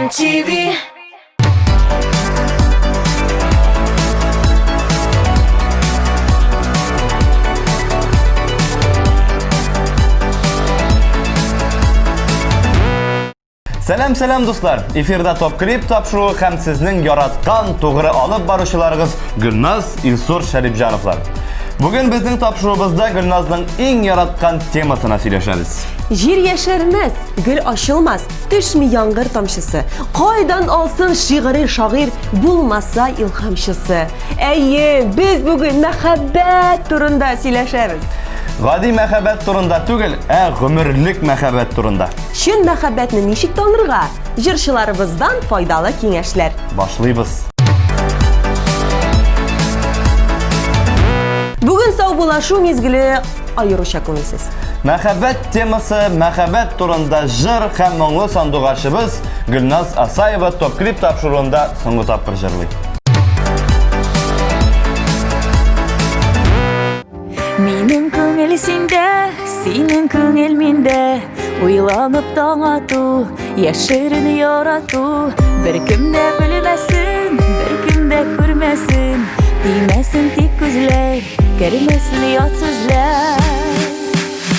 Казан ТВ. Сәлам, сәлам, дуслар! Эфирда Топ Клип тапшыруы һәм сезнең яраткан тугры алып баручыларыгыз Гөлназ, Илсур Шәрипҗановлар. Бүген безнең тапшыруыбызда Гөлназның иң яраткан темасына сөйләшәбез. Җир яшәрмәс, гөл ачылмас, төшми яңгыр тамчысы. Кайдан алсын шигъри шагыйрь булмаса илһамчысы. Әйе, без бүген мәхәббәт турында сөйләшәбез. Гади мәхәббәт турында түгел, ә гомерлек мәхәббәт турында. Чын мәхәббәтне ничек танырга? Җырчыларыбыздан файдалы киңәшләр. Башлыйбыз. Бүген саубуллашу мизгеле аеруча күңелсез. Мәхәббәт темасы, мәхәббәт турында җыр һәм моңлы сандугачыбыз Гөлназ Асаева топ-клип тапшыруында соңгы тапкыр җырлый. Минем күңел синдә, синең күңел миндә. Уйланып таң ату, яшерен ярату. Беркем дә белмәсен, беркем дә күрмәсен. Тимәсен тик күзләр, кермәсен ят сүзләр.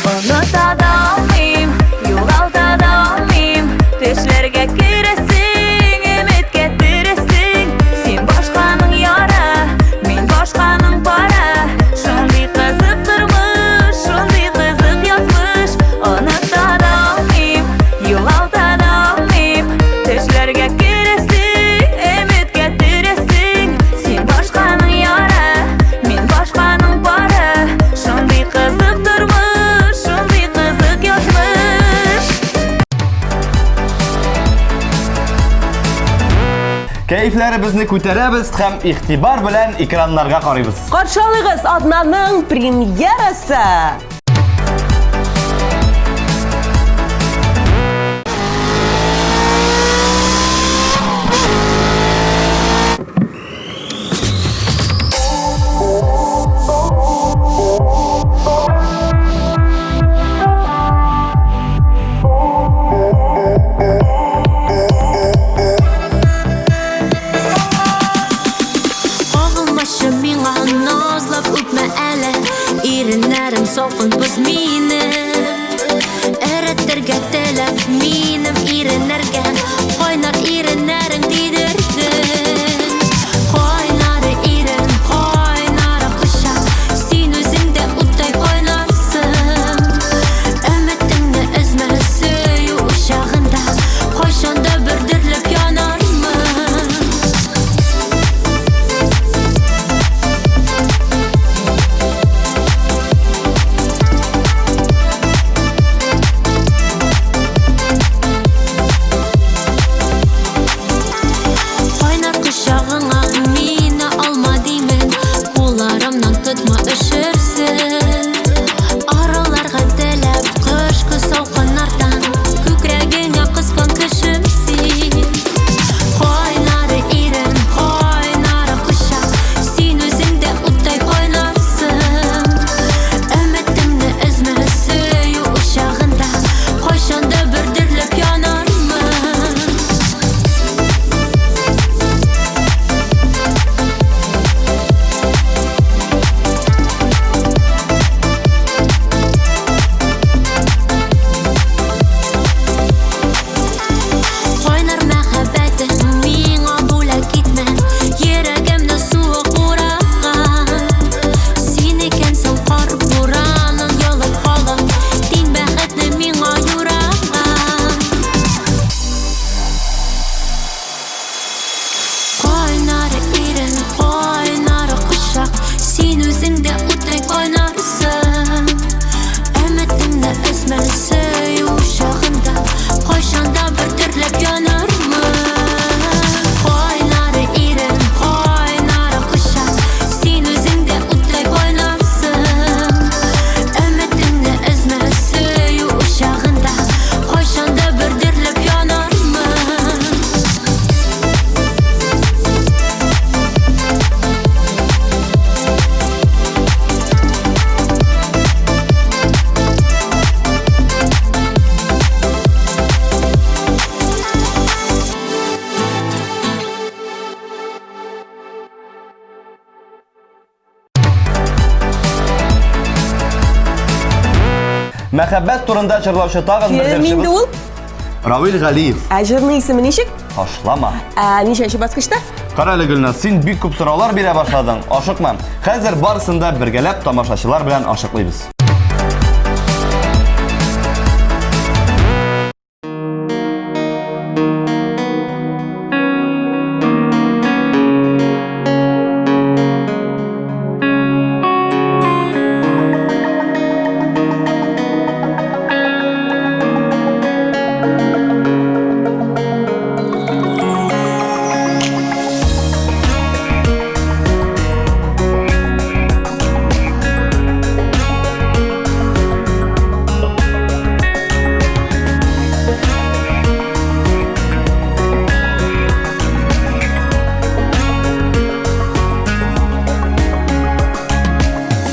Оныта да алмыйм, югалта да алмыйм. Төшләргә керәсең, өметкә тересең. Син башканың яра, мин башканың пара. Шундый кызык тормыш, шундый кызык язмыш. Оныта да алмыйм, югалта да алмыйм. Төшләргә керәсең, өметкә тересең. Син башканың яра, мин башканың пары. Шундый кызык тормыш, шундый кызык язмыш. Кәефләребезне күтәрәбез һәм игътибар белән экраннарга карыйбыз. Каршы алыгыз атнаның премьерасы! Кагылмашы миңа, назлап үпмә әле. Иреннәрем салкын. Мәхәббәт турында җырлаучы тагын бер Кем инде җырчыбыз. ул? Равил Галиев. Ә җырның исеме ничек? Ташлама. Ә ничәнче баскычта? Кара әле, Гөлназ, син бик күп сораулар бирә башладың. Ашыкма. Хәзер барысын да бергәләп тамашачылар белән ачыклыйбыз.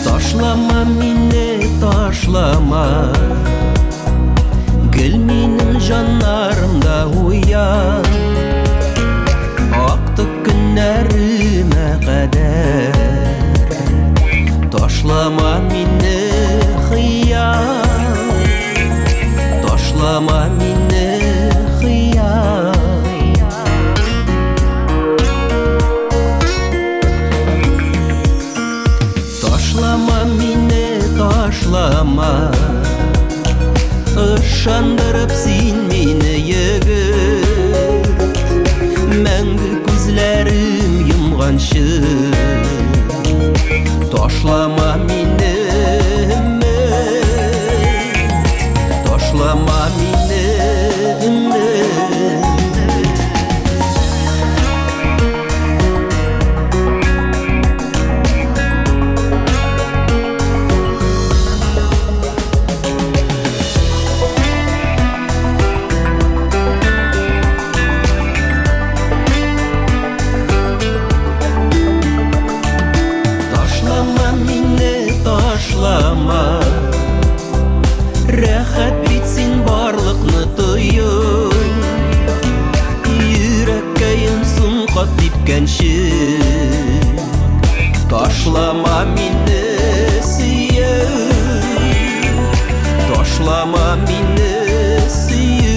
Ташлама мине, ташлама Гел минем җаннарымда уян Актык көннәремә кадәр Ташлама мине, хыял Ташлама мине, хыял Ташлама мине, ташлама Ышандырып син мине егет Мәңге күзләрем йомганчы Ташлама мине өмет Ташлама мине өмет Ташлама мине, ташлама Рәхәт бит син барлыкны тою Йөрәккәем соң кат типкәнче Ташлама мине сөю Ташлама мине сөю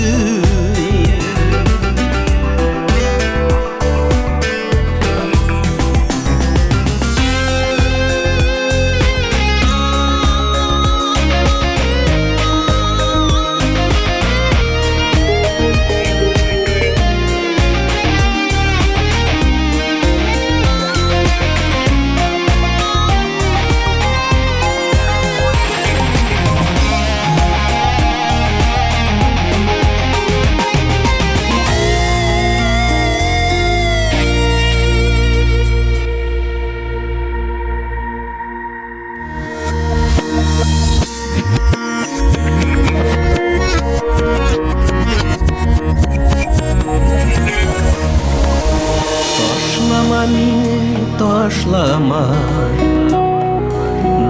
Ташлама мине, ташлама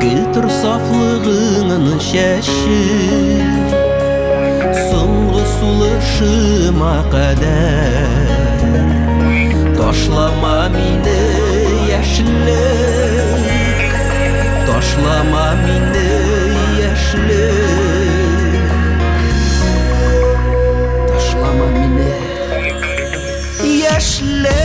Гел тор сафлыгыңны чәчеп Соңгы сулышыма кадәр Ташлама мине, яшьлек Ташлама мине, яшьлек Ташлама мине, яшьлек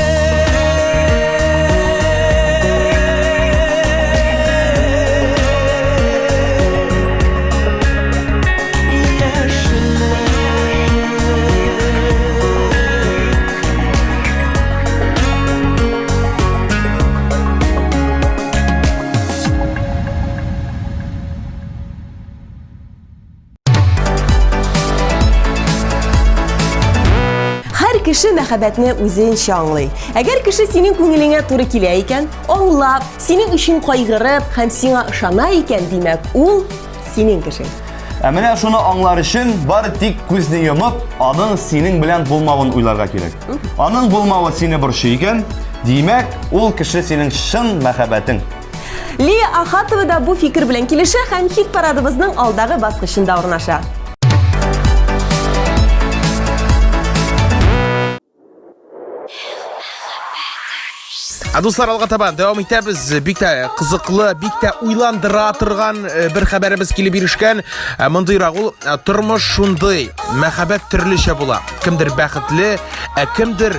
Һәр кеше мәхәббәтне үзенчә аңлый. Әгәр кеше синең күңелеңә туры килә икән, аңлап, синең өчен кайгырып һәм сиңа ышана икән, димәк, ул синең кешең. Ә менә шуны аңлар өчен бары тик күзне йомып, аның синең белән булмавын уйларга кирәк. Аның булмавы сине борчый икән, димәк, ул кеше синең чын мәхәббәтең. Лия Ахатова да бу фикер белән килешә һәм хит парадыбызның алдагы баскычында урнаша. Ә дуслар, алга таба дәвам итәбез. Бик тә кызыклы, бик тә уйландыра торган э, бер хәбәребез килеп ирешкән. Э, мондыйрак ул э, тормыш шундый, мәхәббәт төрлечә була. Кемдер бәхетле, ә кемдер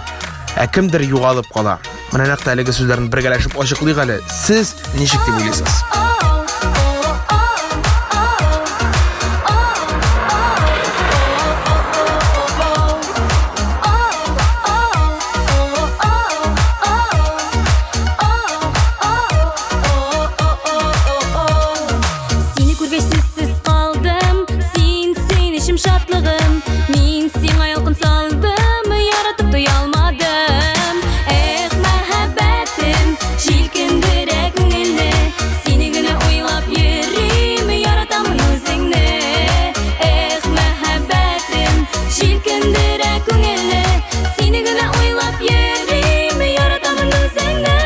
ә кемдер югалып кала. Менә нәкъ тә әлеге сүзләрне бергәләшеп ачыклыйк әле. Сез ничек дип уйлыйсыз? Сине күргәч сүзсез калдым Син, сөенечем, шатлыгым Мин сиңа ялкын салдым Яратып туя алмадым Эх, мәхәббәтем Җилкендерә күңелне Сине генә уйлап йөрим Яратамын үзеңне Эх, мәхәббәтем Җилкендерә күңелне Сине генә уйлап йөрим Яратамын үзеңне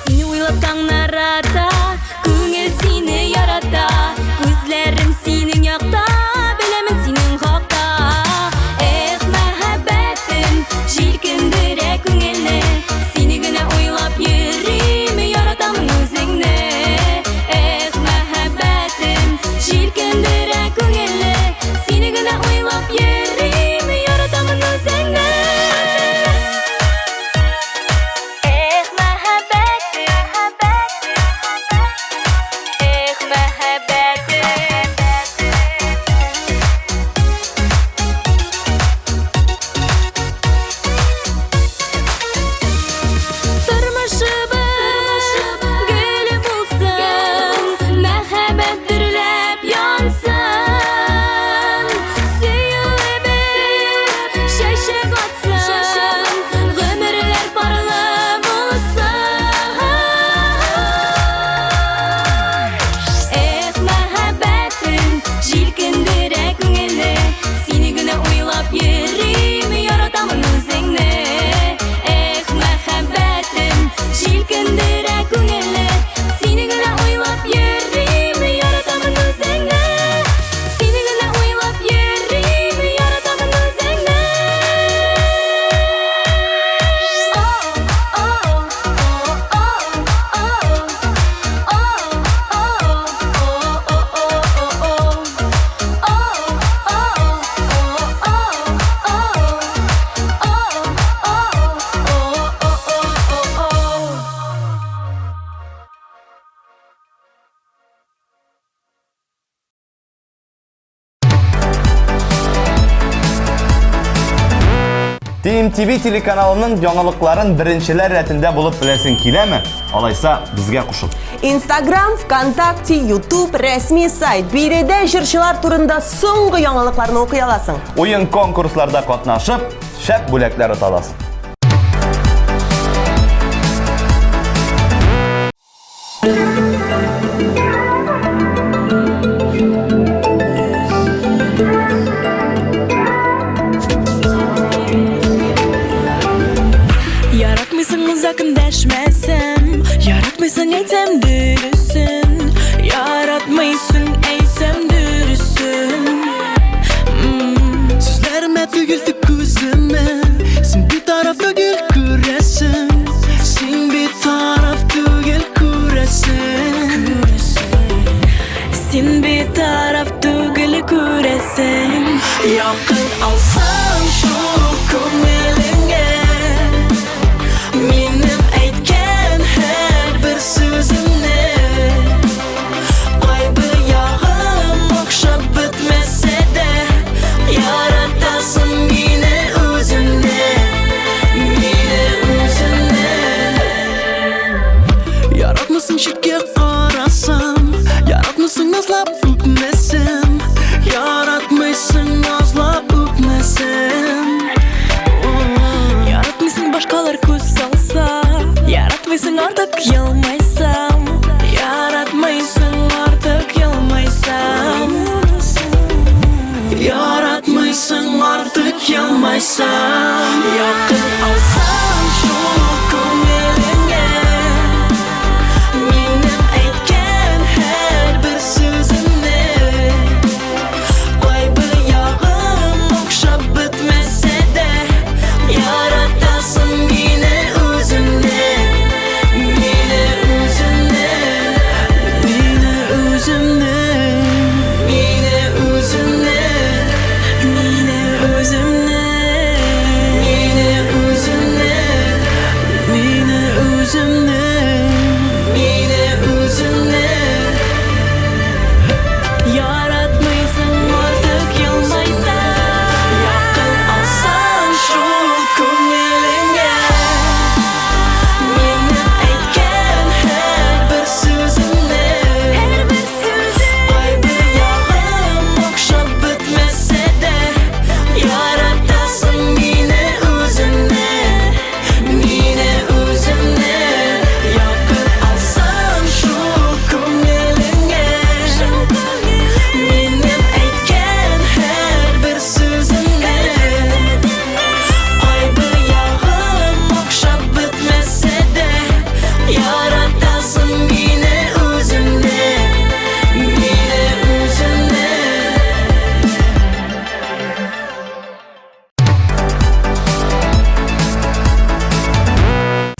Сине уйлап таңнар ата Күңел сине ярата Күзләрем синең якта Беләмен синең хакта Эх, мәхәббәтем Җилкендерә күңелне Сине генә уйлап йөрим Яратамын үзеңне Эх, мәхәббәтем Җилкендерә күңелне Сине генә уйлап йөрим Яратамын үзеңне Эх, мәхәббәтем Эх, мәхәббәтем Тормышыбыз гөл булсын, мәхәббәт дөрләп янсын. Сөюебез чәчәк атсын, гомерләр парлы булсын. Эх, мәхәббәтем, җилкендерә күңелне, сине генә уйлап йөрим, яратамын үзеңне. Эх, мәхәббәтем, җилкендерә күңелне, сине генә уйлап йөрим, яратамын үзеңне. Сине генә уйлап йөрим, яратамын үзеңне. TMTV телеканалының яңалыкларын беренчеләр рәтендә булып беләсең киләме? Алайса, безгә кушыл. Инстаграм, ВКонтакте, Ютуб, рәсми сайт. Биредә җырчылар турында соңгы яңалыкларны укый аласың. Уен конкурсларда катнашып, шәп бүләкләр ота аласың. Яратмыйсың озак эндәшмәсәм Яратмыйсың әйтсәм дөресен Яратмыйсың әйтсәм дөресен Сүзләремә түгел тик күземә Син битараф түгел күрәсең Син битараф түгел күрәсең Син битараф түгел күрәсең Якын алсаң шул күңелеңә Минем әйткән һәрбер сүземне Кайбер ягым охшап бетмәсә дә Яратасың мине үзеңне Мине үзеңне Яратмасың читкә карасам Яратмасың назлап үпмәсәм Яратмыйсың назлап үпмәсәм Яратмыйсың башкалар күз салса Яратмыйсың артык елмайсам Яратмыйсың артык елмайсам Яратмыйсың артык елмайсам Якын алсаң шул күңелеңә Минем әйткән һәрбер сүземне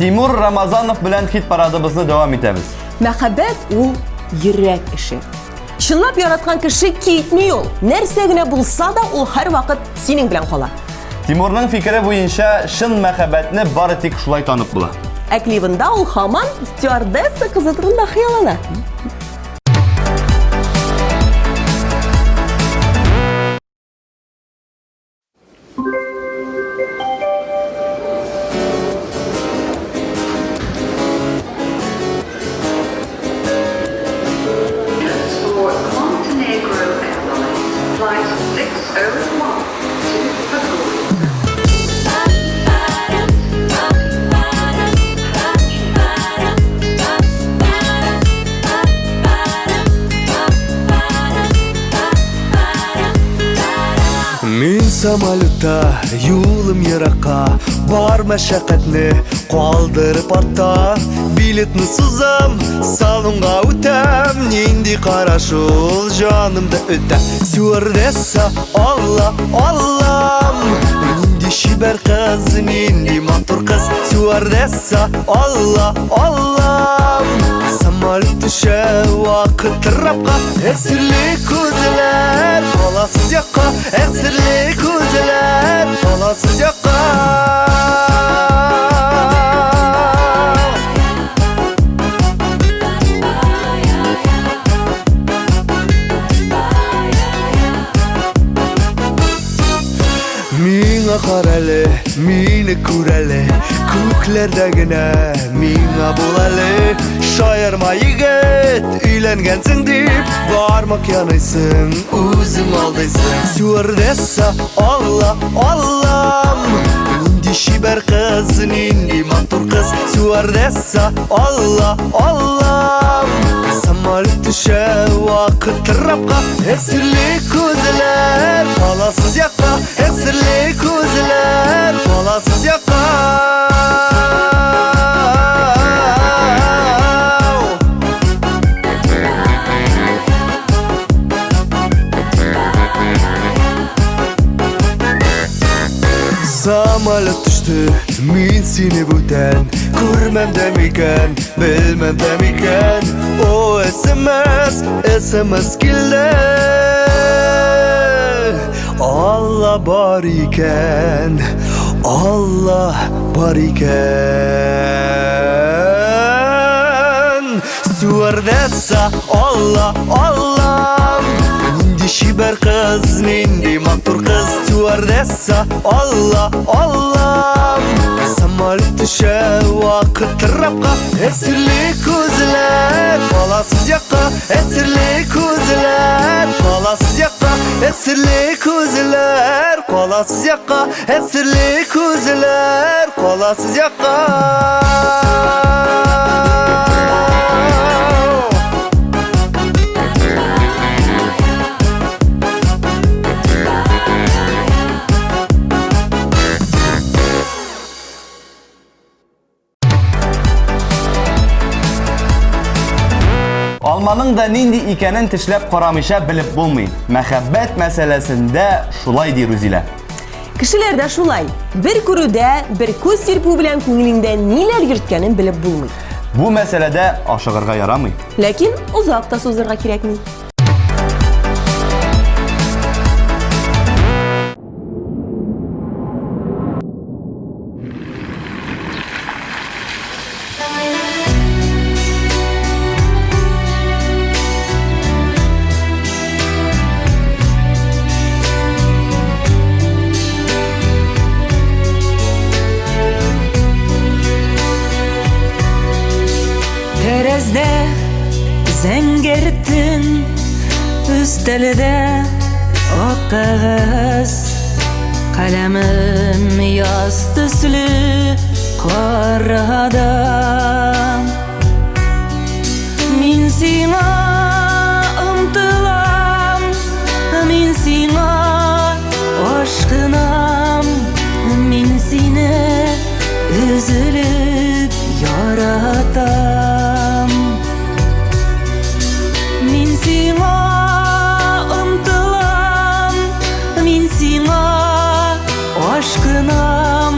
Тимур Рамазанов белән хит парадыбызны дәвам итәбез. Мәхәббәт ул йөрәк эше. Чынлап яраткан кеше китми ул. Нәрсә генә булса да, ул һәрвакыт синең белән кала. Тимурның фикере буенча, чын мәхәббәтне бары тик шулай танып була. Ә клибында ул һаман стюардесса кызы турында хыяллана. Мин самолетта, юлым еракка, бар мәшәкатьне калдырып артта. Билетны сузам, салонга үтәм, нинди караш ул җанымда өтә. Стюардесса, Алла, Аллам, нинди чибәр кыз, нинди матур кыз. Стюардесса, Алла, Аллам, самолет төшә вакыт трапка. Әсирле күзләр, аласыз якка, әсирле күзләр, аласыз якка. Миңа карале, мине күрәле, күкләрдә генә миңа бул әле. Шаярма егет, өйләнгәнсең дип, бармак яныйсың, үзең алдыйсың. Стюардесса, Алла, Аллам, нинди чибәр кыз, нинди матур кыз. Стюардесса, Алла, Аллам, самолет төшә вакыт трапка. Әсирле күзләр, аласыз якка, әсирле күзләр, аласыз якка. Самолет төште, мин сине бүтән күрмәм дә микән, белмәм дә микән. О, СМС, СМС килде. Алла бар икән, Алла бар икән. Стюардесса, Алла, Аллам, нинди чибәр кыз, нинди матур кыз. Стюардесса, Алла, Аллам, самолет төшә вакыт трапка. Әсирле күзләр, аласыз якка, әсирле күзләр, аласыз якка, әсирле күзләр, аласыз якка, әсирле күзләр, аласыз якка. Алманың да нинди икәнен тешләп карамыйча белеп булмый. Мәхәббәт мәсьәләсендә шулай ди Рузилә. Кешеләр дә шулай. Бер күрүдә, бер күз сирпү белән күңелеңдә ниләр йөрткәнен белеп булмый. Бу мәсьәләдә ашыгырга ярамый. Ләкин озак та сузырга кирәкми. Тәрәздә зәңгәр төн, өстәлдә ак кәгазь, каләмем яз төсле карада. Мин сиңа омтылам, мин сиңа ашкынам, мин сине өзелеп яратам. Мин сиңа омтылам, мин сиңа ашкынам,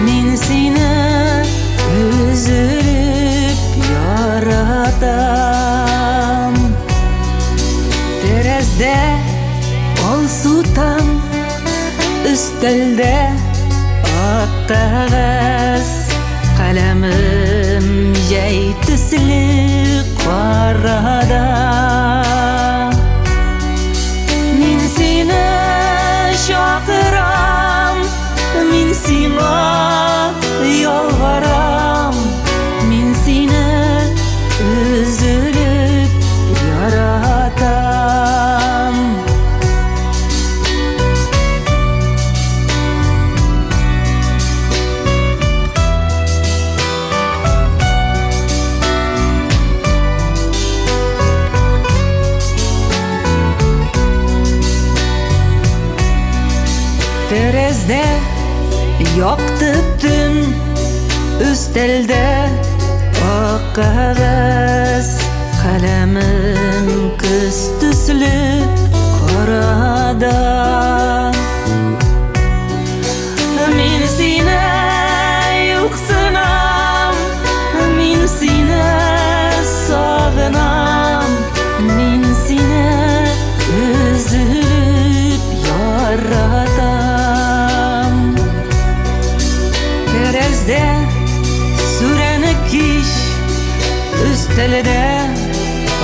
мин сине. Алсу таң, өстәлдә ак кәгазь, каләмем җәй төсле карада. Мин сине чакырам, мин сиңа ялварам, мин сине өзелеп яратам. Тәрәздә якты төн, өстәлдә ак кәгазь, каләмем көз төсле карада. Мин сине юксынам, мин сине сагынам, мин сине өзелеп яратам. Тәрәздә сүрәне кич, өстәлдә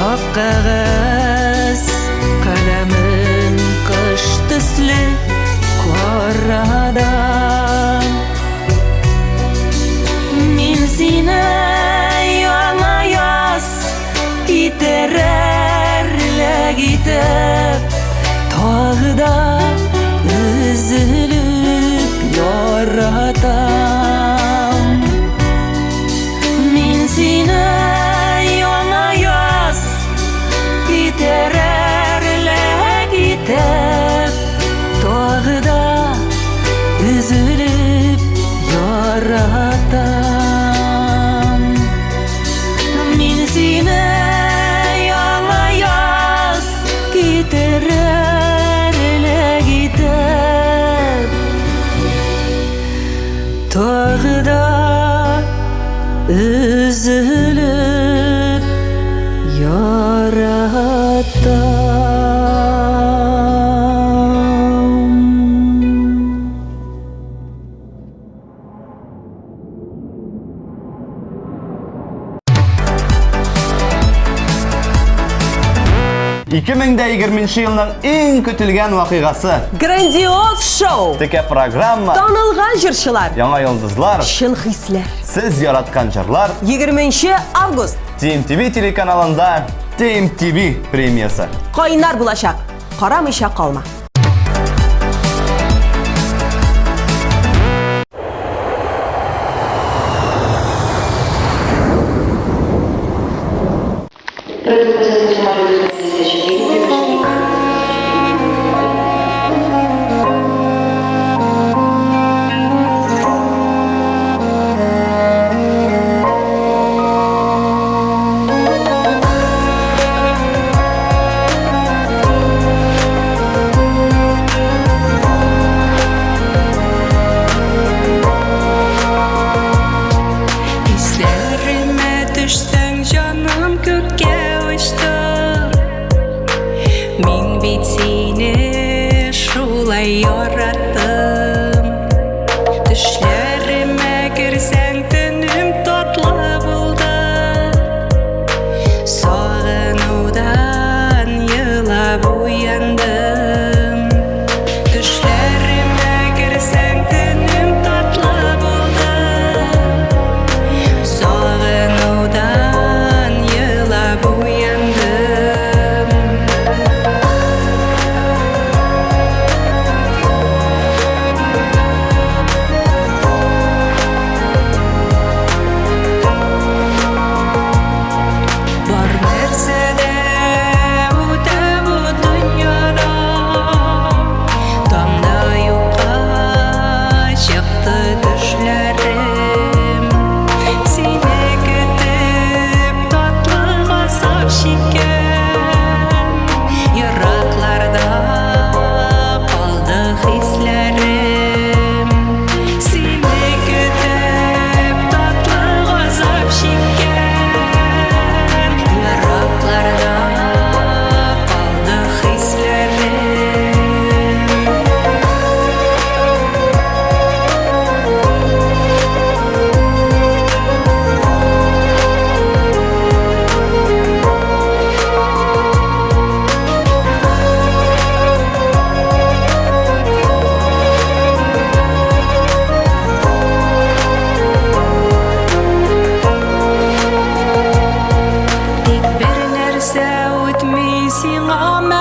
ак кәгазь, каләмем кыш төсле карада. Мин сине яңа яз китерерлек итеп, тагы да өзелеп яратам. Мин сине яңа яз китерерлек итеп, тагы да өзелеп яратам. Мин сине яңа яз китерерлек итеп, тагы да өзелеп яратам. Ике мең дә егерменче елның иң көтелгән вакыйгасы. Грандиоз шоу. Текә программа. Танылган җырчылар. Яңа йолдызлар. Чын хисләр. Сез яраткан җырлар. 20 август. TMTV телеканалында TMTV премиясе. Кайнар булачак. Карамыйча калма. Исләремә төшсәң, җаным күккә очты.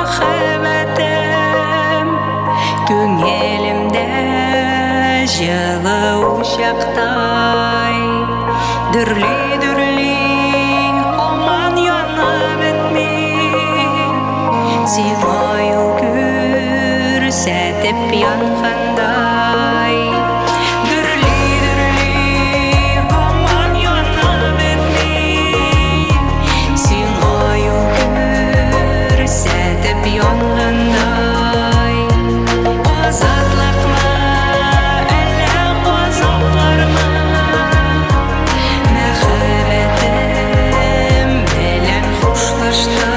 мәхәббәтем Күңелемдә җылы учактай Дөрли-дөрли һаман янып бетми Сиңа юл күрсәтеп янгандай Дөрли-дөрли һаман янып бетми Сиңа юл күрсәтеп янгандай Азатлыкмы, әллә газаплармы Мәхәббәтем белән хушлаштым.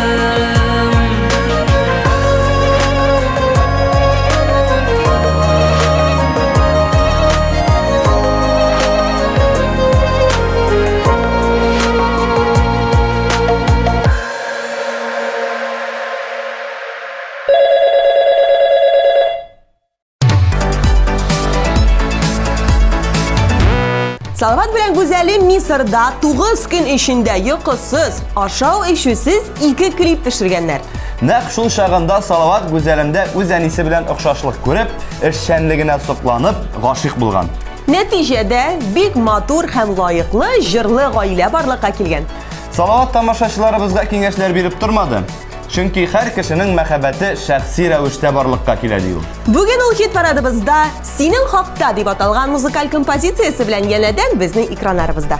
Салават белән Гүзәлем Мисырда 9 көн эчендә йокысыз, ашау-эчүсез ике клип төшергәннәр. Нәкъ шул чагында Салават Гүзәлемдә үз әнисе белән охшашлык күреп, эшчәнлегенә сокланып, гашыйк булган. Нәтиҗәдә бик матур һәм лаеклы җырлы гаилә барлыкка килгән. Салават тамашачыларыбызга киңәшләр биреп тормады. Чөнки һәр кешенең мәхәббәте шәхси рәвештә барлыкка килә, ди ул. Бүген ул хит парадыбызда Синең хакта дип аталган музыкаль композициясе белән янәдән безнең экраннарыбызда.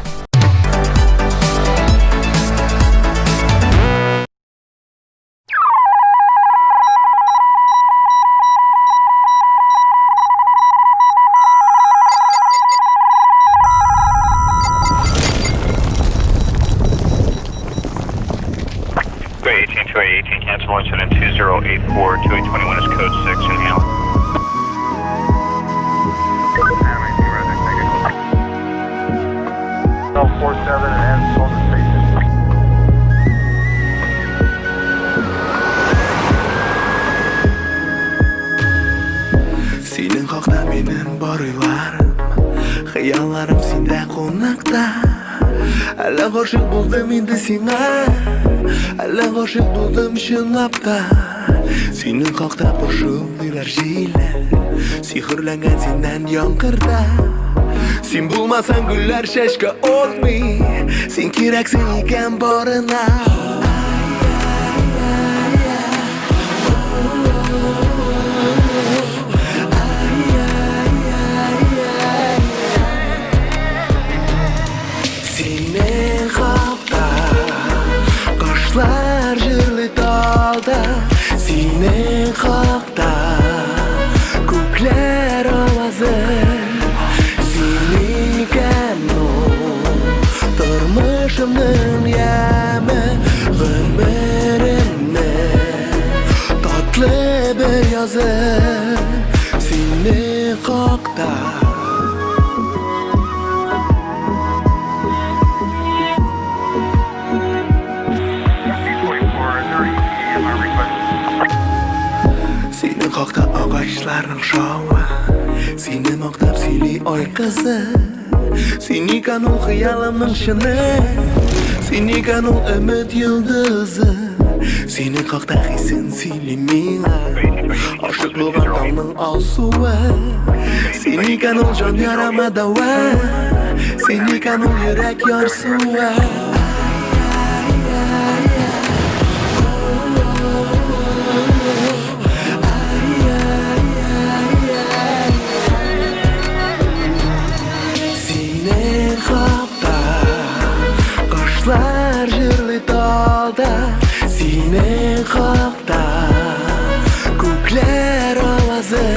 Gray 18 2818, cancel incident 2084, 2821 is code 6 in Allen. Синең хакта минем бар уйларым, Хыялларым синдә кунакта. Әллә гашыйк булдым инде сиңа, Әллә гашыйк булдым чынлап та. Синең хакта пышылдыйлар җилләр, Сихерләнгән синнән яңгырда. Син булмасаң гөлләр чәчкә атмый, Син кирәксең икән барына. Синең хакта кошлар җырлый талда, Синең хакта күкләр авазы. Син икән ул тормышымның яме, Гомеремнең татлы бер язы. Синең хакта. Синең хакта агачларның шавы, Сине мактап сөйли ай кызы. Син икән ул хыялымның чыны, Син икән ул өмет йолдызы. Синең хакта хисен сөйли миңа, Ашык булган таңның алсуы. Син икән ул җан ярама дәва, Син икән ул йөрәк ярсуы. Синең хакта кошлар җырлый талда, Синең хакта күкләр авазы.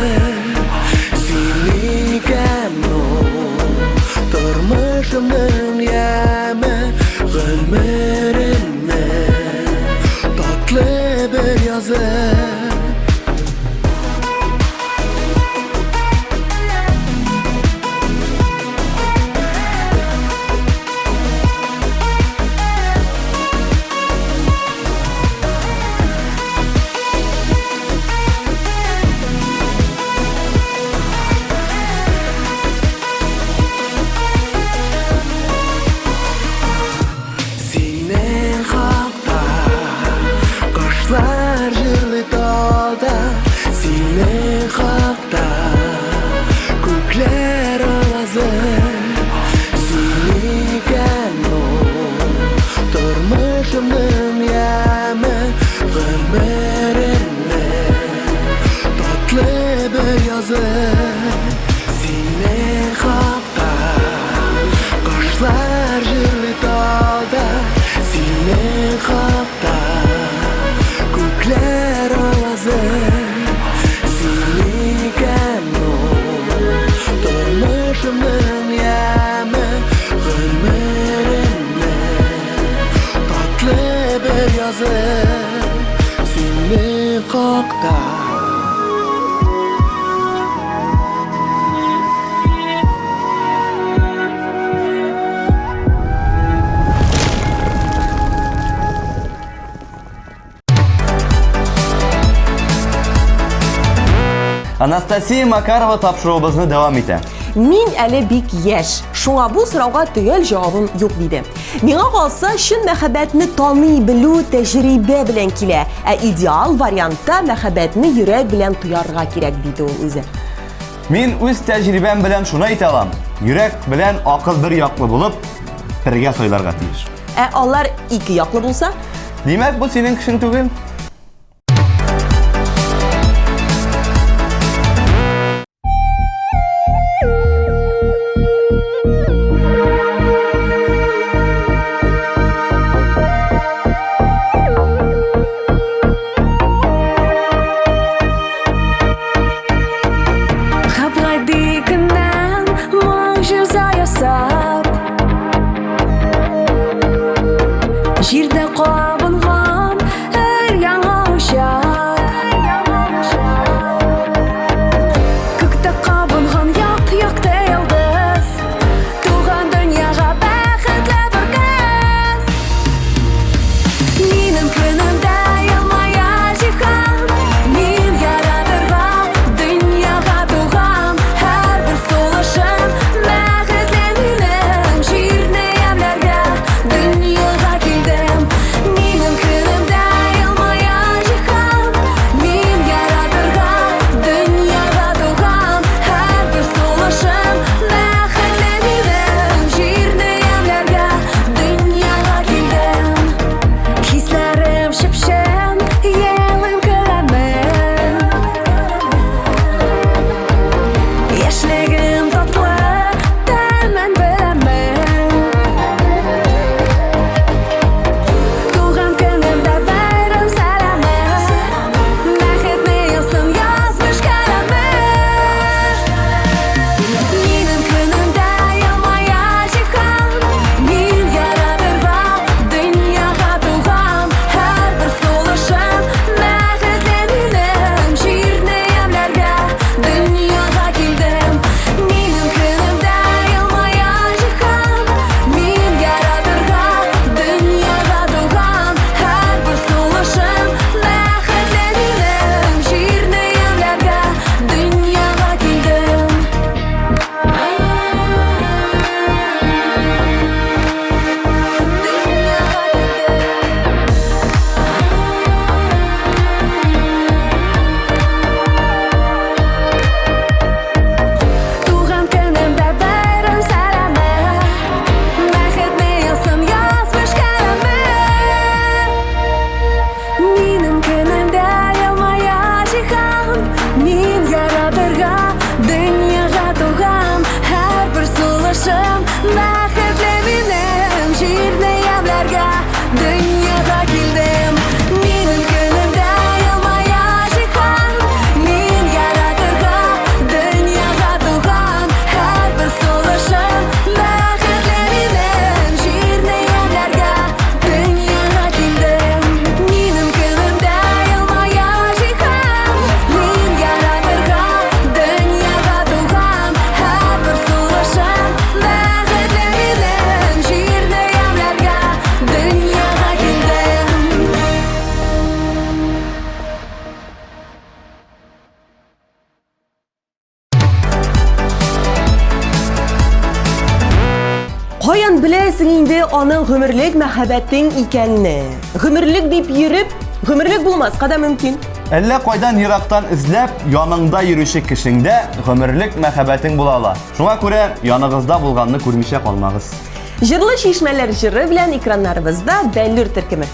Син икән ул тормышымның яме, Гомеремнең татлы бер язы. Синең хакта кошлар җырлый Синең хакта. Анастасия Макарова тапшыруыбызны дәвам итә. Мин әле бик яшь, шуңа бу сорауга төгәл җавабым юк, диде. Миңа калса, чын мәхәббәтне таный белү тәҗрибә белән килә, ә идеал вариантта мәхәббәтне йөрәк белән тоярга кирәк, диде ул үзе. Мин үз тәҗрибәм белән шуны әйтә алам. Йөрәк белән акыл бер яклы булып, бергә сайларга тиеш. Ә алар ике яклы булса? Димәк, бу синең кешең түгел. Гап-гади көннән могҗиза ясап, Җирдә кабынган өр-яңа учак. Күктә кабынган як-якты йолдыз, Туган дөньяга бәхетле бер кыз. Минем көнемдә елмая җиһан, Мин яратырга дөньяга туган. Һәрбер сулышым бәхетле минем, Җирне ямьләргә дөньяга килдем. Минем көнемдә елмая җиһан, Мин яратырга дөньяга туган. Һәрбер сулышым бәхетле минем, Җирне ямьләргә дөньяга килдем. Хисләрем чеп-чын, елыйм, көләмен. Яшьлегем татлы, тәмен беләмен. Туган көнемдә бәйрәм сәламе, Бәхетне язсын язмыш каләме. Минем көнемдә елмая җиһан, Мин яратырга дөньяга туган. Һәрбер сулышым бәхетле минем, Җирне ямьләргә дөньяга килдем. Минем көнемдә елмая җиһан, Мин яратырга дөньяга туган. Һәрбер сулышым бәхетле минем, Җирне ямьләргә дөньяга килдем. Дөньяга килдем. Туган көнемдә бәйрәм сәламе, Бәхетне язсын язмыш каләме. Минем көнемдә елмая җиһан, Мин яратырга дөньяга туган. Һәрбер сулышым бәхетле минем, Җирне ямьләргә дөньяга килдем. Минем көнемдә елмая җиһан, Мин яратырга дөньяга туган. Һәрбер сулышым бәхетле минем, Җирне ямьләргә дөньяга килдем. Минем көнемдә елмая җиһан, Мин яратырга дөньяга туган. Һәрбер сулышым бәхетле минем, Җирне ямьләргә дөньяга килдем. Каян беләсең инде аның гомерлек мәхәббәтең икәнне? Гомерлек дип йөреп, гомерлек булмаска да мөмкин. Әллә кайдан ерактан эзләп, яныңда йөрүче кешеңдә гомерлек мәхәббәтең була ала. Шуңа күрә яныгызда булганны күрмичә калмагыз. Җырлы чишмәләр җыры белән экраннарыбызда Бәллүр төркеме.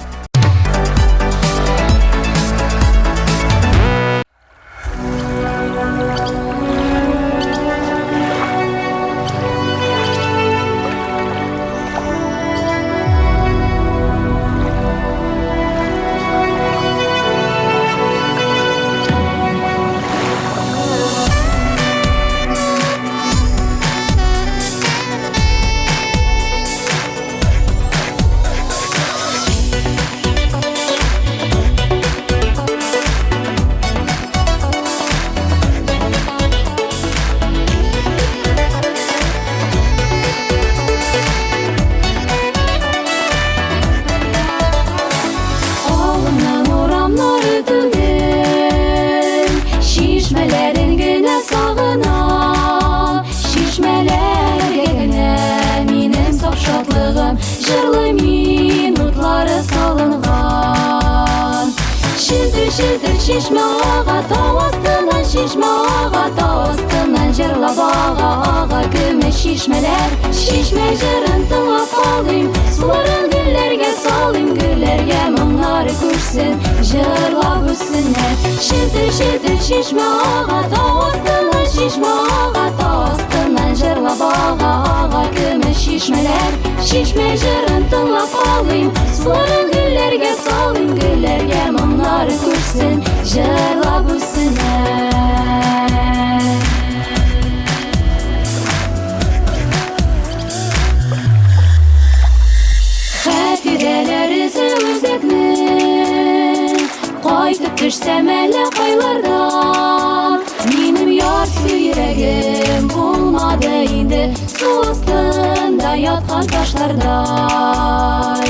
Челтер-челтер чишмә ага, тау астыннан чишмә ага, тау астыннан җырлап ага, ага көмеш чишмәләр. Чишмә җырын тыңлап калыйм, суларын гөлләргә салыйм, гөлләргә моңнары күчсен, җырлап үссеннәр. Челтер-челтер чишмә ага, тау астыннан чишмә ага, тау астыннан җырлап ага, ага көмеш чишмәләр. Чишмә җырын тыңлап калыйм, суларын гөлләргә салыйм, гөлләргә моңнары күчсен, җырлап үссеннәр. Хатирәләр эзе үзәкне, кайтып төшсәм әллә кайлардан. Минем ярсу йөрәгем булмады инде су астында яткан ташлардай.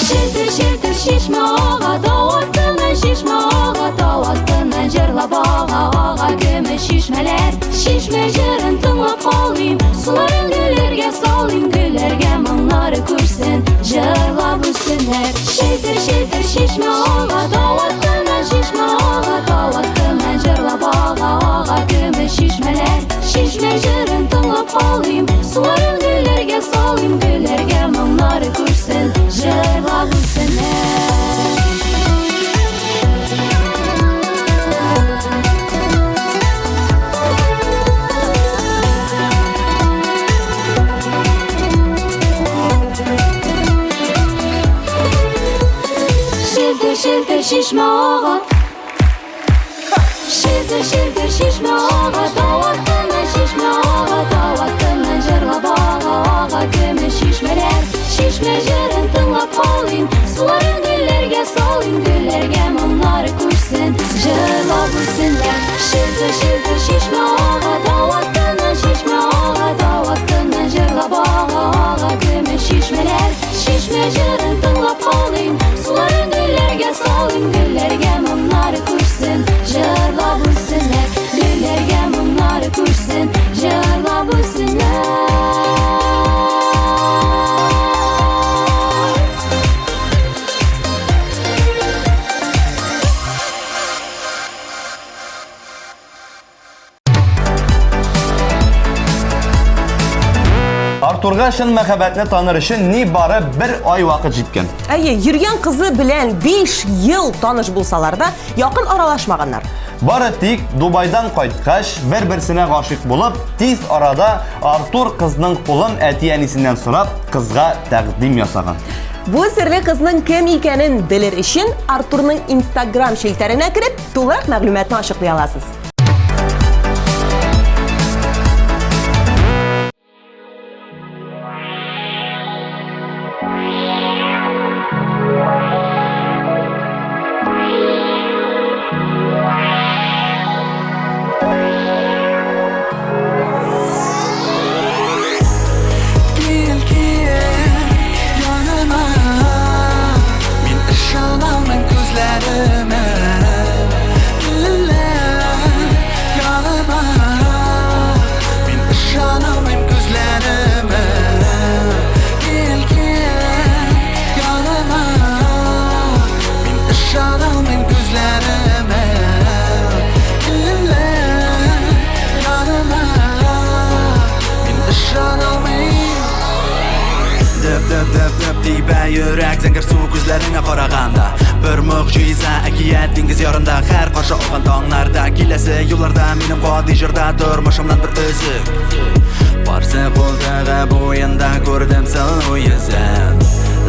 Челтер-челтер чишмә ага, тау астыннан чишмә ага, тау астыннан җырлап ага, ага көмеш чишмәләр. Чишмә җырын тыңлап калыйм, суларын гөлләргә салыйм, гөлләргә моңнары күчсен, җырлап үссеннәр. Челтер-челтер чишмә ага, тау астыннан чишмә ага, тау астыннан җырлап ага, ага көмеш чишмәләр. Чишмә җырын тыңлап калыйм, суларын гөлләргә салыйм, гөлләргә моңнары күчсен, җырлап үссеннәр. Челтер-челтер чишмә ага, челтер-челтер чишмә ага, тау астыннан чишмә ага, тау астыннан җырлап ага, ага көмеш чишмәләр. Чишмә җырын тыңлап калыйм, суларын гөлләргә салыйм, гөлләргә моңнары күчсен, җырлап үссеннәр. Челтер-челтер чишмә ага, тау астыннан чишмә ага, тау астыннан җырлап ага, ага көмеш чишмәләр. Чишмә җырын тыңлап калыйм, суларын гөлләргә салыйм, гөлләргә моңнары күчсен, җырлап үссеннәр. Гөлләргә моңнары күчсен, җырлап үссеннәр. Артурга чын мәхәббәтне таныр өчен ни бары бер ай вакыт җиткән. Әйе, йөргән кызы белән 5 ел таныш булсалар да, якын аралашмаганнар. Бары тик Дубайдан кайткач, бер-берсенә гашыйк булып, тиз арада Артур кызның кулын әти-әнисеннән сорап, кызга тәкъдим ясаган. Бу серле кызның кем икәнен белер өчен Артурның Instagram челтәренә кереп, тулырак мәгълүматны ачыклый аласыз. Кил, кил, яныма. Мин ышанамын күзләремә. Кил, яныма. Мин ышанамын күзләремә. Кил, кил, яныма. Мин ышанамын күзләремә. Кил, яныма. Мин ышанамын. Дөп дөп дөп дөп тибә йөрәк зәңгәр су күзләреңә караганда. Бер могҗиза әкият диңгез ярында һәр каршы алган таңнарда киләсе юлларда минем гади җырда тормышымнан бер өзек. Барсы култыгы буенда күрдем сылу йөзен.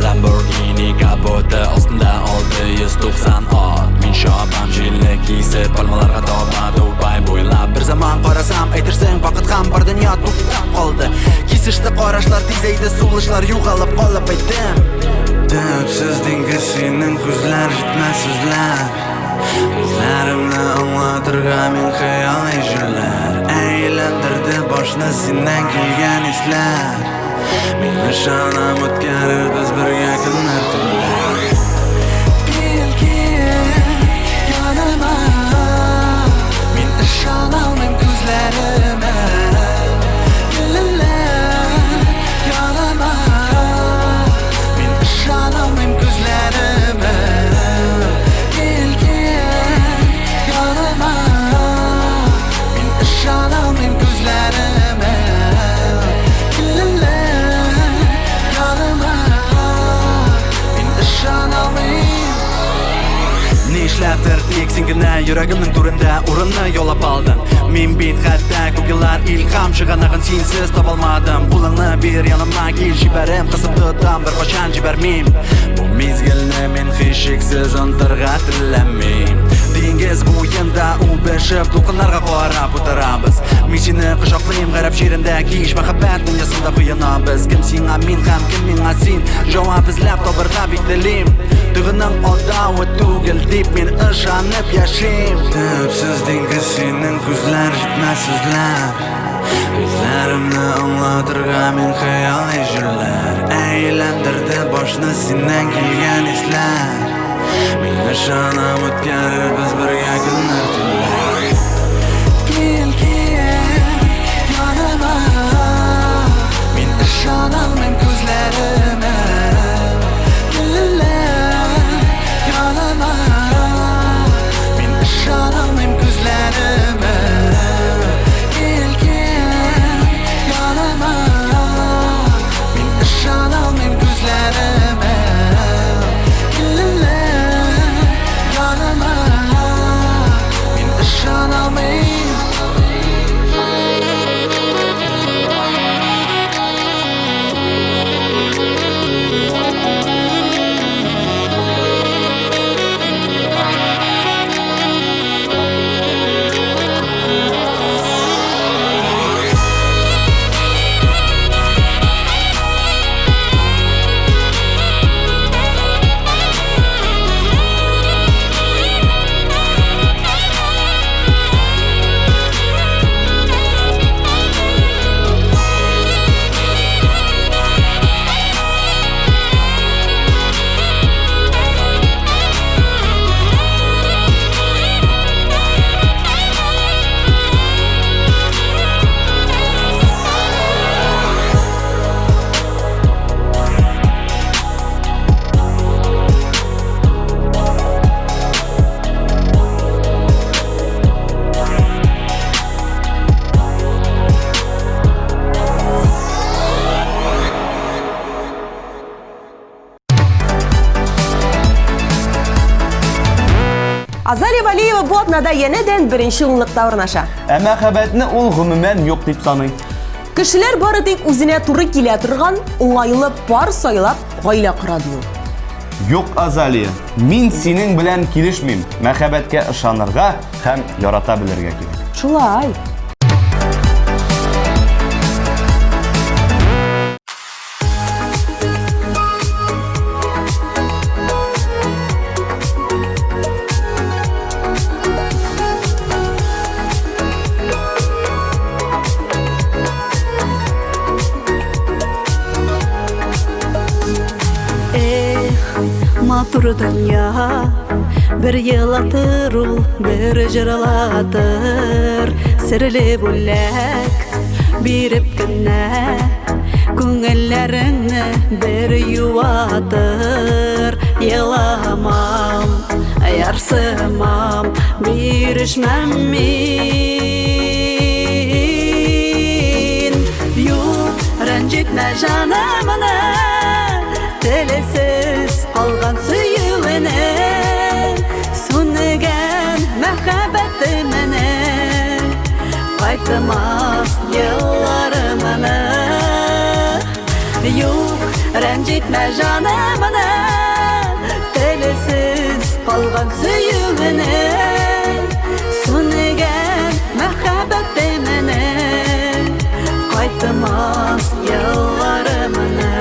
Lamborghini капоты астында 690 ат. Мин чабам җилне кисеп пальмаларга таба Дубай буйлап. Бер заман карасам әйтерсең вакыт һәм бар дөнья туктап калды. Кисеште карашлар тизәйде сулышлар югалып калып әйттем. Төпсез диңгез синең күзләр җитмәс сүзләр. Хисләремне аңлатырга мин хыялый җилләр. Әйләндерде башны синнән килгән исләр. Мин ышанам үткәрербез бергә көннәр төннәр. Кил, кил, яныма. Мин ышанамын күзләремә. Кил, яныма. Мин ышанамын күзләремә. Нишләптер тик син генә йөрәгемнең түрендә урынны яулап алдың. Мин бит хәтта күп еллар илһам чыганагын синсез таба алмадым. Кулыңны бир яныма кил, җибәрем, кысып тотам, беркайчан җибәрмим. Бу мизгелне мин һичшиксез онытырга теләмим. Диңгез буенда үбешеп, дулкыннарга карап утырабыз. Мин сине кочаклыйм, гарәп җирендә кич мәхәббәт дөньясында коенабыз. Кем сиңа мин һәм кем миңа син? Җавап эзләп табырга бик телим. Тойгының алдавы түгел дип мин ышанып яшим. Төпсез диңгез синең күзләр җитмәс сүзләр. Хисләремне аңлатырга мин хыялый җирләр. Әйләндерде башны синнән килгән исләр. Мин ышанам үткәрербез бергә көннәр төннәр. Кил, кил, яныма. Мин ышаналмыйм күзләремә. Кил, яныма. Мин ышаналмыйм күзләремә. Кил, кил, яныма. Мин ышаналмыйм күзләремә. Кил, яныма. Мин ышаналмыйм. Азалия Валиева бу атнада янәдән беренче унлыкта урнаша. Ә мәхәббәтне ул гомумән юк дип саный. Кешеләр бары тик үзенә туры килә торган уңайлы пар сайлап гаилә кора ди ул. Юк, Азалия, мин синең белән килешмим. Мәхәббәткә ышанырга һәм ярата белергә кирәк. Шулай. Эх, матур дөнья, бер елатыр ул, бер җырлатыр, серле бүләк биреп кенә, күңелләреңне бер юатыр. Еламам, ярсымам, бирешмәм мин. Юк, рәнҗетмә җанымны, телсез калган сөюене, сүнгән мәхәббәтемне, кайтмас елларымны. Юк, рәнҗетмә җанымны, телсез калган сөюене, сүнгән мәхәббәтемне, кайтмас елларымны.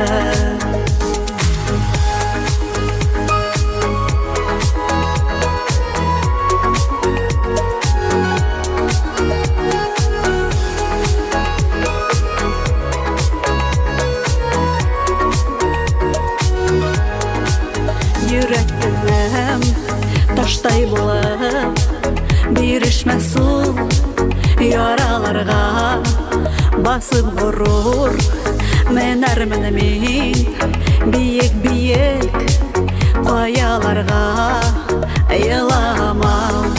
Йөрәгем таштай булып бирешмәс ул яраларга, басып горур менәрмен мин биек-биек каяларга. Еламам,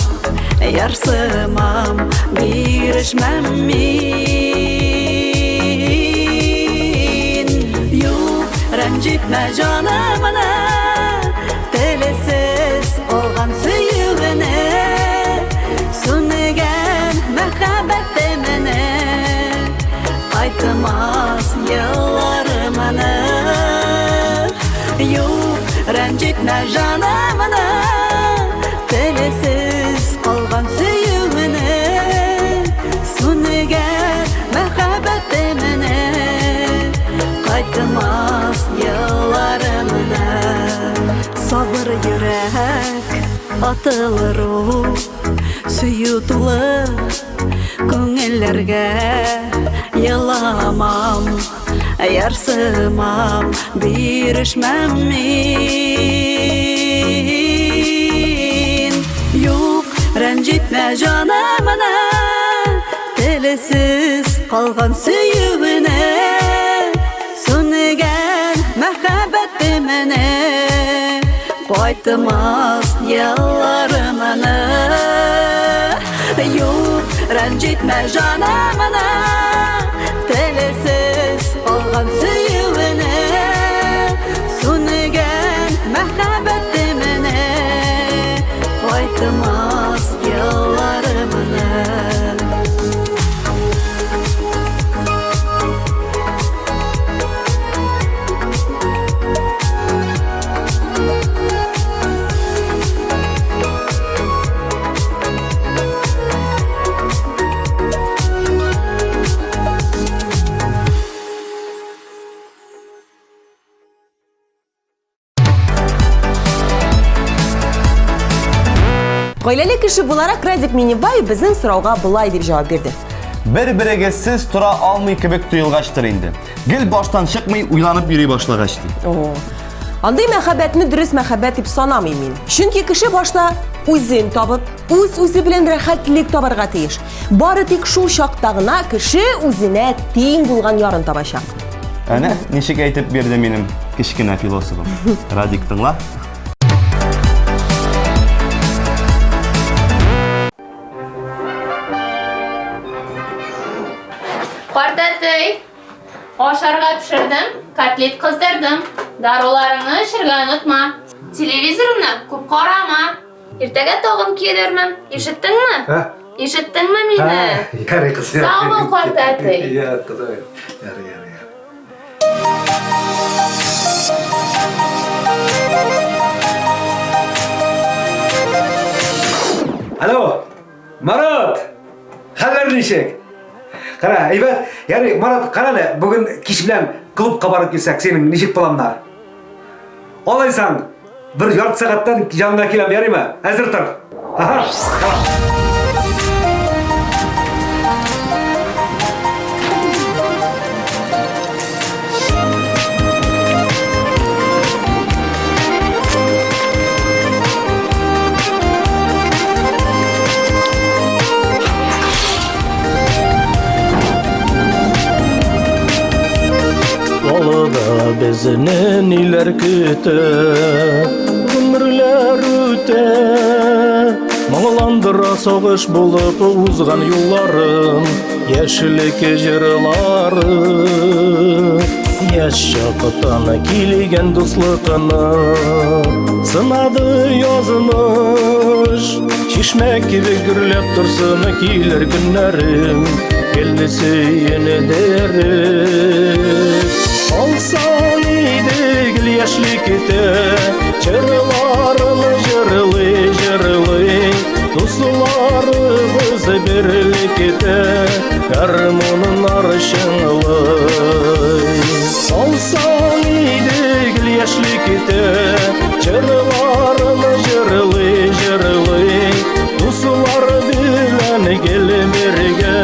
ярсымам, бирешмәм мин. Юк, рәнҗетмә җанымны, телсез калган сөю җанымны, телесез калган сөюене, сүнгән мәхәббәтемне, кайтмас елларымны. Сабыр йөрәк, атылыр ул, сөю тулы күңелләргә. Еламам, ярсымам, бирешмәм мин. Юк, рәнҗетмә җанымны, телесез калган сөюене, сүнгән мәхәббәтемне, кайтмас елларымны. Юк, рәнҗетмә җанымны, телесез калган сөюене, сүнгән мәхәббәтемне, кайтмас елларымны. Гаиләле кеше буларак Радик Минибаев безнең сорауга болай дип җавап бирде. Бер-берегезсез тора алмый кебек тоелгачтыр инде. Гел баштан чыкмый уйланып йөри башлагач ди. О. Андый мәхәббәтне дөрес мәхәббәт дип санамыйм мин. Чөнки кеше башта үзен табып, үз-үзе белән рәхәтлек табарга тиеш. Бары тик шул чакта гына кеше үзенә тиң булган ярын табачак. Әнә, ничек әйтеп бирде минем кечкенә философым. Радик, тыңла. Картәтәй, ашарга пешердем, котлет кыздырдым. Даруларыңны эчәргә онытма. Телевизорны күп карама. Иртәгә тагын килермен. Ишеттеңме? Ишеттеңме мине? Ярый, кыз. Сау бул, картәтәй. Я, кызым. Ярый, ярый, ярый. Алло, Марат! Хәлләр ничек? Кара, әйбәт. Ярый, Марат, кара әле, бүген кич белән клубка барып килсәк, синең ничек планнар? Алайсаң, бер ярты сәгатьтән яныңа киләм, ярыймы? Әзер тор. Ага. Алда безне ниләр көтә, гомерләр үтә. Моңландыра сагыш булып узган юлларым, яшьлек җырлары. Яшь чактан килгән дуслыкны сынады язмыш. Чишмә кебек гөрләп торсын килер көннәрем, гел сөенедереп. Алсан иде гел яшьлектә, җырларын җырлый, җырлый. Дусларыбыз берлектә, гармуннар чыңлый. Алсан иде гел яшьлектә, җырларын җырлый, җырлый. Дуслар белән гел бергә,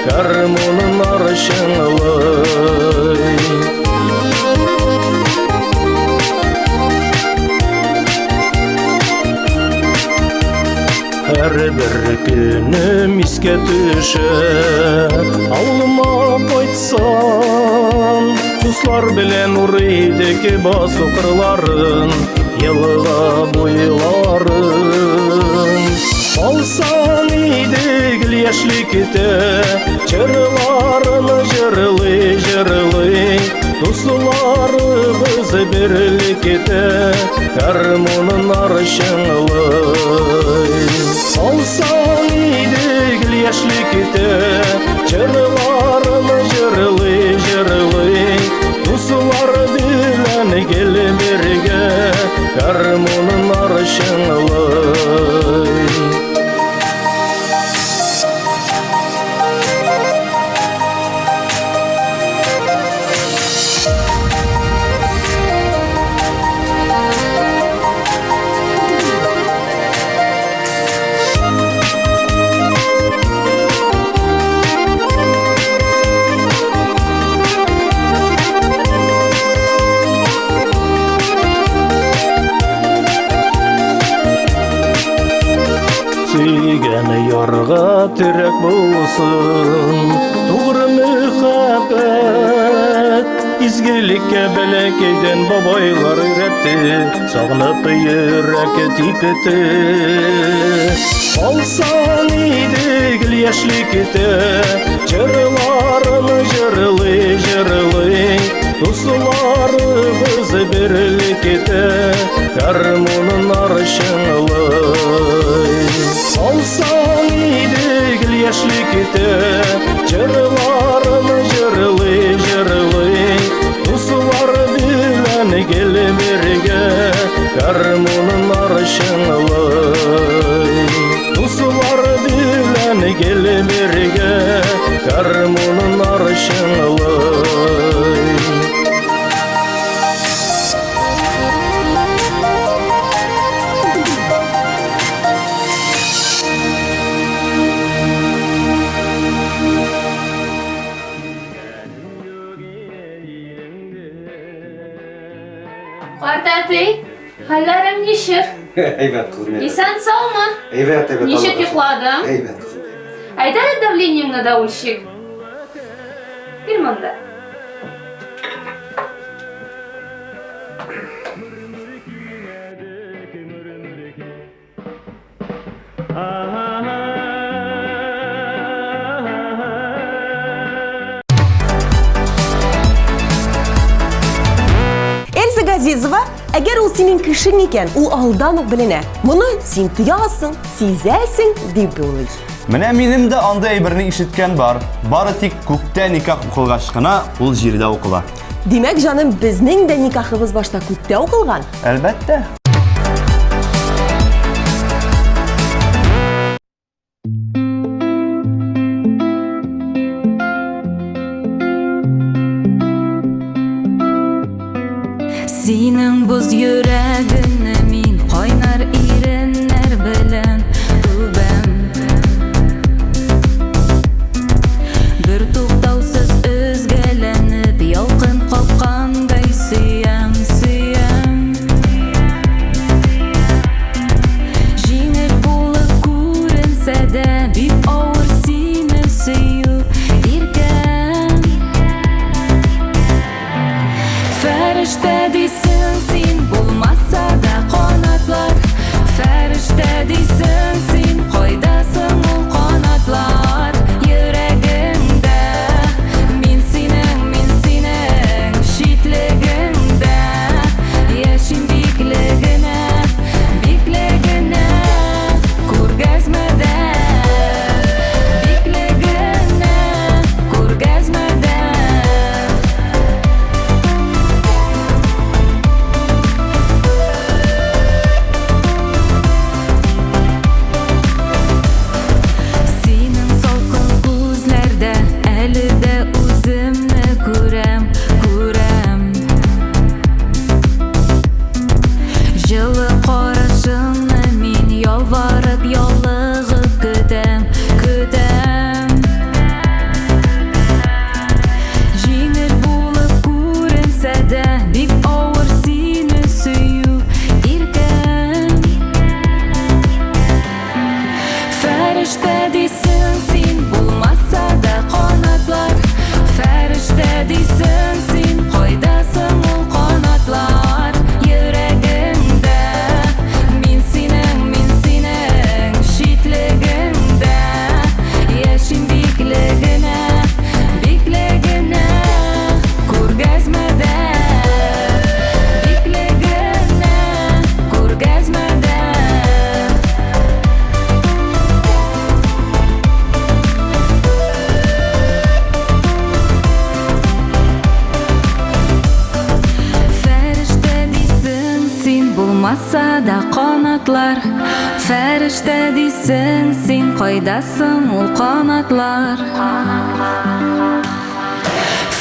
гармуннар чыңлый. Һәрбер көнем искә төшә, авылыма кайтсам, дуслар белән урый идек басу кырларын, елга буйларын. Алсан иде гел яшьлектә, җырларын җырлый, җырлый. Дусларыбыз берлектә, гармуннар чыңлый. Алсан иде гел яшьлектә, җырларын җырлый, җырлый. Дуслар белән гел бергә, Гармуннар чыңлый. Сөйгән ярга терәк булсын Тугры мөхәббәт. Изгелеккә бәләкәйдән бабайлар өйрәтте, Сагынып йөрәк типте. Алсаң иде гел яшьлектә, Җырларын җырлый, җырлый, Дусларыбыз берлектә, Гармуннар чыңлый. Алсаң иде гел яшьлектә, Җырларын җырлый, җырлый, Дуслар белән гел бергә, Гармуннар чыңлый. Дуслар белән гел бергә, Гармуннар чыңлый. Картәти, хәлләрең ничек? Әйбәт, кызым. әйбәт. Исән саумы? Әйбәт, әйбәт. Ничек Аллага шөкер. йокладың? Әйбәт, кызым. Әйдә әле давлениеңне дә үлчик. Бир монда. Эльза Газизова, әгәр ул синең кешең икән, ул алдан ук беленә. Моны син тоясың, сизәсең, дип уйлый. Менә минем дә андый әйберне ишеткән бар. Бары тик күктә никах укылгач кына ул җирдә укыла. Димәк, җаным, безнең дә никахыбыз башта күктә укылган. Әлбәттә. Синең боз йөрәгеңне мин кайнар иреннәр белән үбәм. Бер туктаусыз өзгәләнеп, ялкын капкандай сөям, сөям. Җиңел булып күренсә дә, бик авыр сине сөю, иркәм. Фәрештә дисең син, булмаса да. канатлар? Фәрештә дисең син, кайда соң ул канатлар?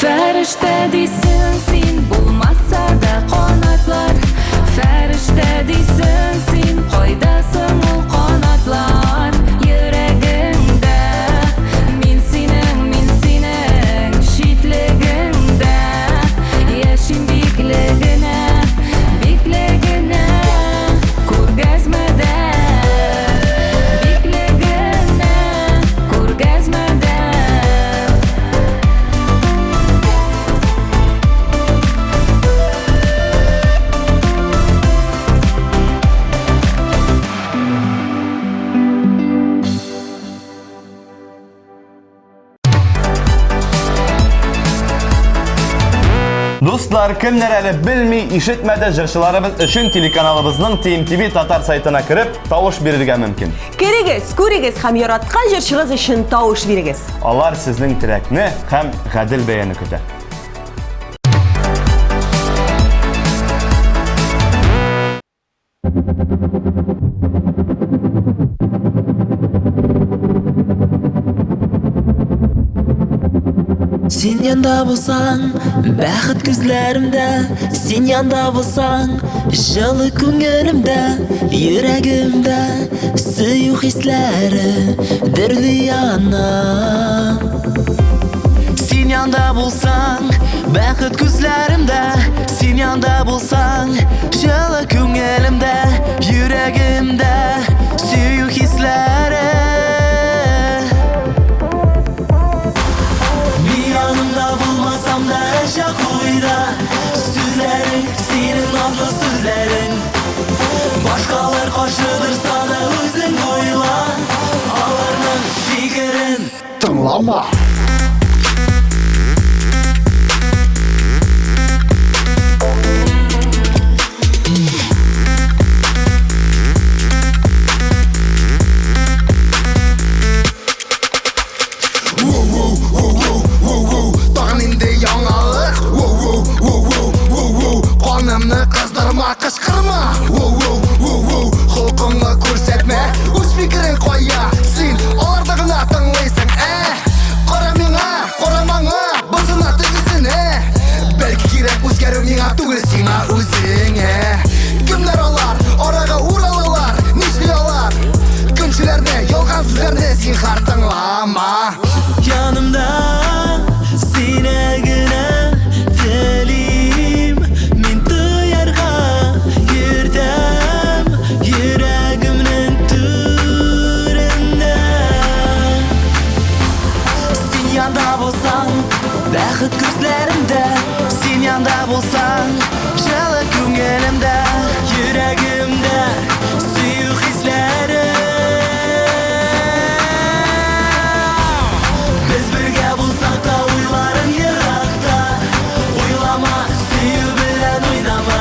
Фәрештә дисең син, булмаса да канатлар. Фәрештә дисең син, кайда соң ул канатлар? Йөрәгеңдә мин синең, мин синең читлегеңдә яшим бикле генә, бикле генә күргәзмәдә, бикле генә күргәзмәдә. Дуслар, кемнәр әле белми, ишетмәде, җырчыларыбыз өчен телеканалыбызның TMTV татар сайтына кереп, тавыш бирергә мөмкин. Керегез, күрегез һәм яраткан җырчыгыз өчен тавыш бирегез. Алар сезнең теләкне һәм гадел бәяне көтә. Син янда булсаң, бәхет күзләремдә, син янда булсаң, җылы күңелемдә, йөрәгемдә сөю хисләре дөрли яна. Син янда булсаң, бәхет күзләремдә, син янда булсаң, җылы күңелемдә, йөрәгемдә сөю хисләре. Мин яныңда булмасам да һәрчак уйда, сүзләрең, синең назлы сүзләрең. Башкалар каршы торса да үзең уйла, аларның фикерен тыңлама. Тагын инде яңалык. Канымны кыздырма, кычкырма. Холкыңны күрсәтмә, үз фикерең кая? Син аларны гына тыңлыйсың, ә? Кара миңа, кара маңа, бусына тегесенә. Бәлки кирәк үзгәрү миңа түгел, сиңа үзеңә. Кемнәр алар? Арага уралалар, нишли алар? Көнчеләрне, ялган сүзләрне зинһар тыңлама. Янымда сине генә телим мин тоярга йөртәм йөрәгемнең түрендә. Син янда булсаң, бәхет күзләремдә, син янда булсаң, җылы күңелемдә, йөрәгемдә сөю хисләре. Без бергә булсак та уйларың еракта, уйлама, сөю белән уйнама.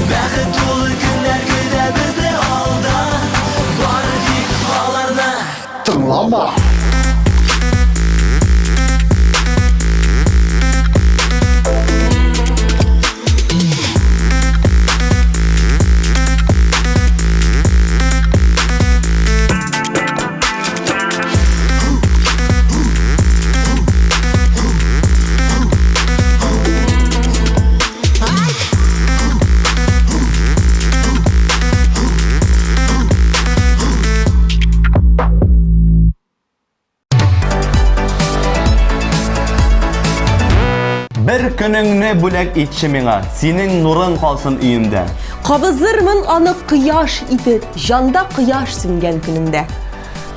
Бәхет тулы көннәр көтә безне алда, бары тик аларны тыңлама. Бер көнеңне бүләк итче миңа, синең нурың калсын өемдә. Кабызырмын аны кояш итеп, җанда кояш сүнгән көнемдә.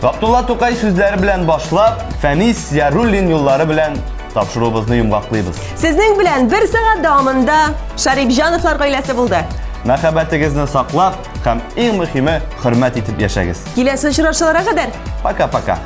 Габдулла Тукай сүзләре белән башлап, Фәнис Яруллин юллары белән тапшыруыбызны йомгаклыйбыз. Сезнең белән бер сәгать дәвамында Шәрипҗановлар гаиләсе булды. Мәхәббәтегезне саклап һәм иң мөһиме хөрмәт итеп яшәгез. Киләсе очрашуларга кадәр. Пока-пока.